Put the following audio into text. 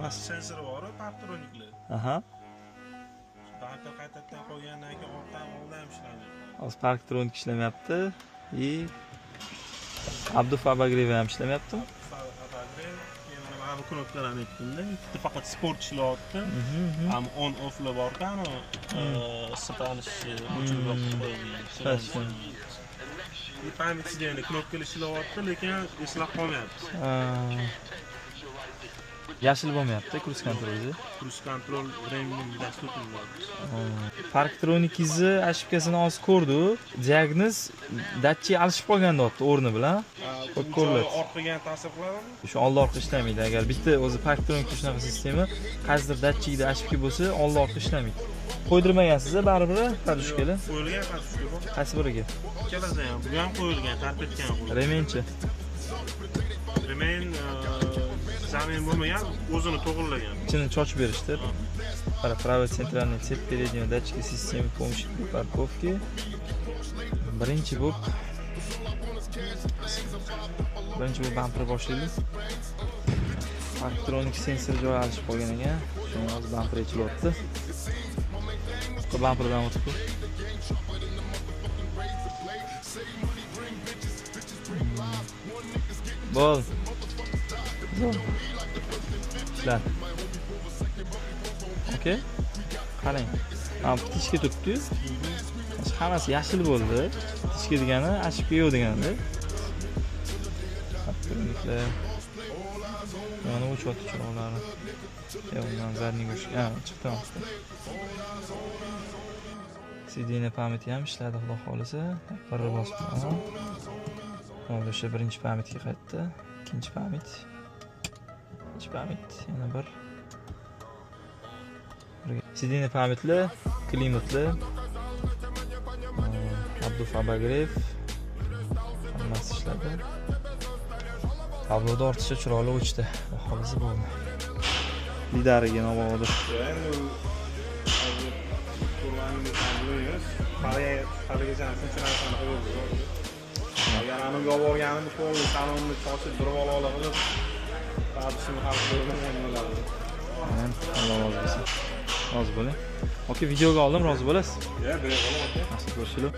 Sensori bor, parktronikli. Bamper qaytadan qo'ygandan keyin orqadan, oldidan ham ishlamayapti. Hozir parktronik ishlamayapti и обдув, обогрев ham ishlamayaptimi? Обогрев, keyin mana bu knopkalarni aytdimda, ikkita faqat sport ishlayapti. Ham on offlar borku, anavi isitanish, o'chirib yoqib qo'yadigan. Хорошо. И память сиденья knopkalar ishlayapti, lekin eslab qolmayapti. Ha. Yashil bo'lmayapti круиз контроль o'zi. Круиз контроль временно недоступен bo'ldi. Parktronikingizni ошибка sini hozir ko'rdik. Diagnoz datchik alishib qolgan deyapti o'rni bilan. U Ko'riladi. joyi orqaga ham ta'sir qiladimi? Shu oldi orqa ishlamaydi. Agar bitta o'zi parktronik shunaqa sistema, qaysidir datchikda ошибка bo'lsa, oldi orqa ishlamaydi. Qo'ydirmagansiz baribir подушка lar? Qo'yilgan подушка bor. Qaysi biriga? Ikkalasi ham, bu ham qo'yilgan, торпедка ham qo'yilgan. Ремень chi? Ремень замен bo'lmagan, o'zini to'g'irlagan. Ichini chochib berishdi. Mana, правый центральный цепь переднего датчика системы помощи при парковке. Birinchi bo'lib bamper boshlaylik. Parktronik sensor joyi alishib qolgan ekan. Shuni hozir bamper yechilyapti. Bamperdan o'tib ko'r. Bo'ldi. Zo'r. Ishlar. Okey. Qarang. Mana птичка turibdi-yu. Hammasi yashil bo'ldi. Птичка degani ошибка yo'q degani. Parktroniklar. Yonib o'chyapti chiroqlari. E, undan задний o'chib, ha, chiqdi. Сиденье память i ham ishladi, xudo xohlasa. Birni bosib qo'yaman. Bo'ldi, o'sha birinchi память ga qaytdi. Ikkinchi память. Ikkinchi память, yana bir. Сиденье память li, klimatli. Обдув, обогрев. Hammasi ishladi. Tabloda ortiqcha chiroyli o'chdi. Xudo xohlasa, bo'ldi. Lidariga navodir. Endi u hozir ko'rganingiz, haligacha shuncha narsani qilib. Agar anavi olib borganimni полный salonni chochib, bir balola qilib, tadishini hal qilmagan bo'lardi. Alloh rozi bo'lsin. Rozi bo'ling. Aka, videoga oldim, rozi bo'lasiz. Ya, bemalol, aka. Yaxshi, ko'rishaylik.